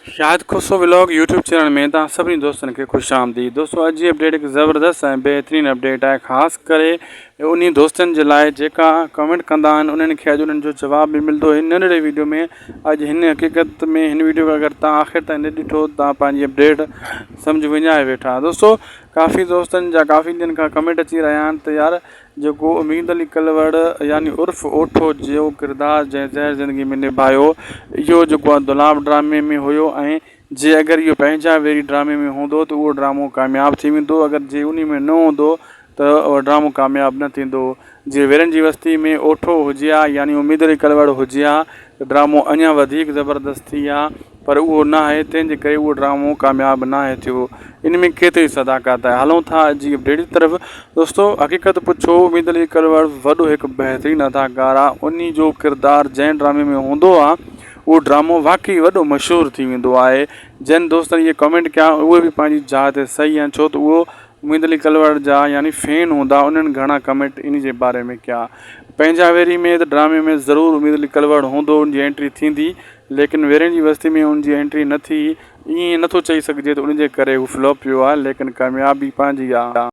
Shahid Khoso vlog YouTube channel ۾ توهان سڀني دوستن کي خوش آمديد دوستو اڄ جي اپڊيٽ هڪ زبردست ۽ بهترين اپڊيٽ آهي خاص ڪري انهي دوستن جي لاء جيڪا ڪمينٽ ڪندا آهن انهن کي اڄ انهن جو جواب به ملندو هن ننڍڙي ويڊيو ۾ اڄ هن حقيقت ۾ هن ويڊيو کي اگر توهان آخر تائين نه ڏٺو توهان پنهنجي اپڊيٽ سمجھ وڃائي ويٺا دوستو ڪافي دوستن جا ڪافي ڏينهن کان ڪمينٽ اچي رهيا آهن ته يار جيڪو اميد علي ڪلوڙ يعني عرف اوٺو جو ڪردار جنهن زهر زندگي ۾ نڀايو اهو جيڪو آهي دولاب ڊرامي ۾ هيو ۽ جي اگر اهو پنهنجا ويري ڊرامي ۾ هوندو ته اهو ڊرامو ڪامياب ٿي ويندو اگر جي انهي ۾ نه هوندو ته اهو ڊرامو ڪامياب نه ٿيندو جي ويرن جي وستي ۾ اوٺو هجي ها يعني اميد علي ڪلوڙ هجي ها ته ڊرامو اڃا وڌيڪ زبردست ٿي ها پر اهو ناهي تنهن جي ڪري اهو ڊرامو ڪامياب ناهي ٿيو ان ۾ ڪيتري صداقت آهي هلون ٿا اڄ جي اپڊيٽ جي طرف دوستو حقيقت پڇو اميد علي ڪلوڙ وڏو هڪ بهترين اداڪار آهي انهي جو ڪردار جنهن ڊرامي ۾ هوندو آهي اهو ڊرامو واقعي وڏو مشهور ٿي ويندو آهي جن دوستن اهي ڪمينٽ ڪيا اهي به پنهنجي جاء تي صحيح آهن ڇو ته اهو اميد علي ڪلوڙ جا يعني فين هوندا انهن گهڻا ڪمينٽ انهي جي باري ۾ ڪيا پنهنجا ويري ۾ ته ڊرامي ۾ ضرور اميد علي ڪلوڙ هوندو ان جي انٽري ٿيندي ليڪن ويرين جي وستي ۾ ان جي انٽري نه ٿي ائين نٿو چئي سگهجي ته ان جي ڪري هو فلاپ ويو آهي ليڪن ڪاميابي پنهنجي آ.